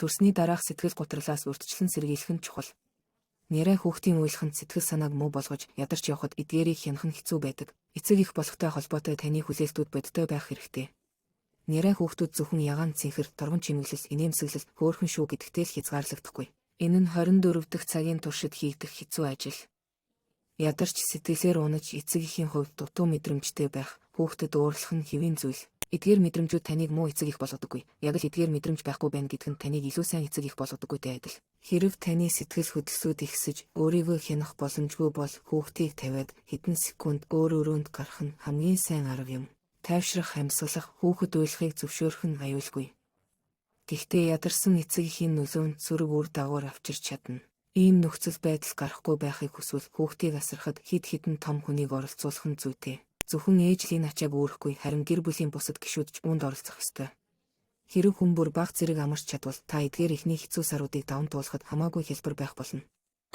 Төрсний дараах сэтгэл гутралаас урьдчилан сэргийлэх нь чухал. Нярай хүүхдийн уйлах нь сэтгэл санааг муу болгож, ядарч явахад эдгээрийг хянах нь хэцүү байдаг. Эцэг эх болохтой холбоотой таны хүлээлтүүд бодитой байх хэрэгтэй. Нярай хүүхдүүд зөвхөн ягаан цэнхэр, торгон чимэглэл, инээмсэглэл, хөөрхөн шүү гэдэгтэй л хязгаарлагдахгүй. Энэ нь 24 дахь цагийн туршид хийгдэх хэцүү ажил. Ядарч сэтгэлээр унаж эцэг эхийн хувьд дутуу мэдрэмжтэй байх, хүүхдэд уурлах нь хэвийн зүйл. Эдгээр мэдрэмжүүд таныг муу эцэг эх болгодоггүй. Яг л эдгээр мэдрэмж байхгүй байна гэдэг нь таныг илүү сайн эцэг эх болгодоггүйтэй адил. Хэрэв таны сэтгэл хөдлөсүүд ихсэж, өөрийгөө хянах боломжгүй бол хүүхдийг тавиад хэдэн секунд өөр өрөөнд гарах нь хамгийн сайн арга юм. Тайвшрах, амьсгалах, хүүхэд уйлахыг зөвшөөрөх нь аюулгүй. Гэхдээ ядарсан эцэг эхийн нөлөө нь сөрөг үр дагавар авчирч чадна. Ийм нөхцөл байдал гарахгүй байхыг хүсвэл хүүхдийг асрахад хэд хэдэн том хүнийг оролцуулах нь зүйтэй. Зөвхөн ээж л энэ ачааг үүрэхгүй, харин гэр бүлийн бусад гишүүд ч үүнд оролцох ёстой. Хэрэв хүн бүр бага зэрэг амарч чадвал та эдгээр эхний хэцүү саруудыг даван туулахад хамаагүй хялбар байх болно.